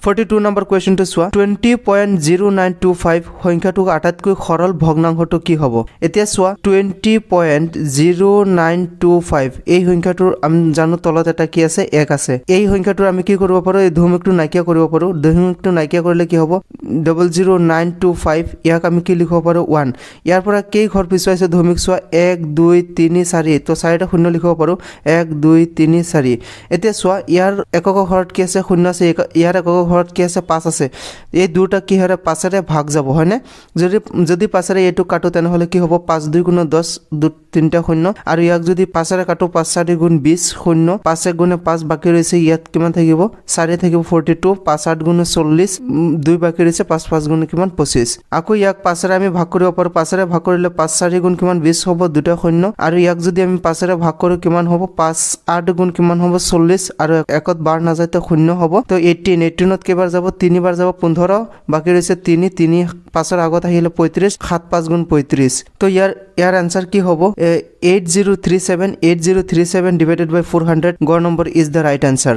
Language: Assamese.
42 নম্বৰ কুৱেশ্যনটো চোৱা, 20.0925 সংখ্যাটোক আটাইতকৈ সৰল ভগ্নাংশটো কি হ'ব? এতিয়া চোৱা, 20.0925 এই সংখ্যাটোৰ আমি জানো তলত এটা কি আছে, এক আছে। এই সংখ্যাটোৰ আমি কি কৰিব পাৰোঁ? এই দশমিকটো নাইকিয়া কৰিব পাৰোঁ। দশমিকটো নাইকিয়া কৰিলে কি হ'ব? 00925, ইয়াক আমি কি লিখিব পাৰোঁ? 1। ইয়াৰ পৰা কেই ঘৰ পিছুৱাইছে দশমিক চোৱা, 1 2 3 4, তো চাৰিটা শূন্য লিখিব পাৰোঁ, 1 2 3 4। এতিয়া চোৱা, ইয়াৰ একক ঘৰত কি আছে? শূন্য আছে। ইয়াৰ একক ঘৰত কি আছে? 5 আছে। এই দুটা কি হয়? 5-এৰে ভাগ যাব, হয়নে? যদি 5-এৰে এইটো কাটো তেনেহ'লে কি হ'ব? 5 2 গুণ 10, 3টা শূন্য। আৰু ইয়াক যদি 5-এৰে কাটো, 5 4 গুণ 20 শূন্য, 5 1 গুণে 5 বাকী ৰৈছে, ইয়াত কিমান থাকিব? 4 থাকিব, 42, 5 8 গুণে 40, 2 বাকী ৰৈছে, 5 5 গুণে কিমান? 25। আকৌ ইয়াক 5-এৰে আমি ভাগ কৰিব পাৰোঁ। 5-এৰে ভাগ কৰিলে 5 4 গুণ কিমান? 20 হ'ব, 2টা শূন্য। আৰু ইয়াক যদি আমি 5-এৰে ভাগ কৰোঁ কিমান হ'ব? 5 8 গুণ কিমান হ'ব? 40, আৰু একত বাৰ নাযায় তো শূন্য হ'ব। তো 18, 18ত কেইবাৰ যাব? 3বাৰ যাব, 15, বাকী ৰৈছে 3, 3 5ৰ আগত আহিলে 35, 7 5 গুণ 35। তো ইয়াৰ এনচাৰ কি হ'ব? 8037, 8037 divided by 400, গ number is the right answer.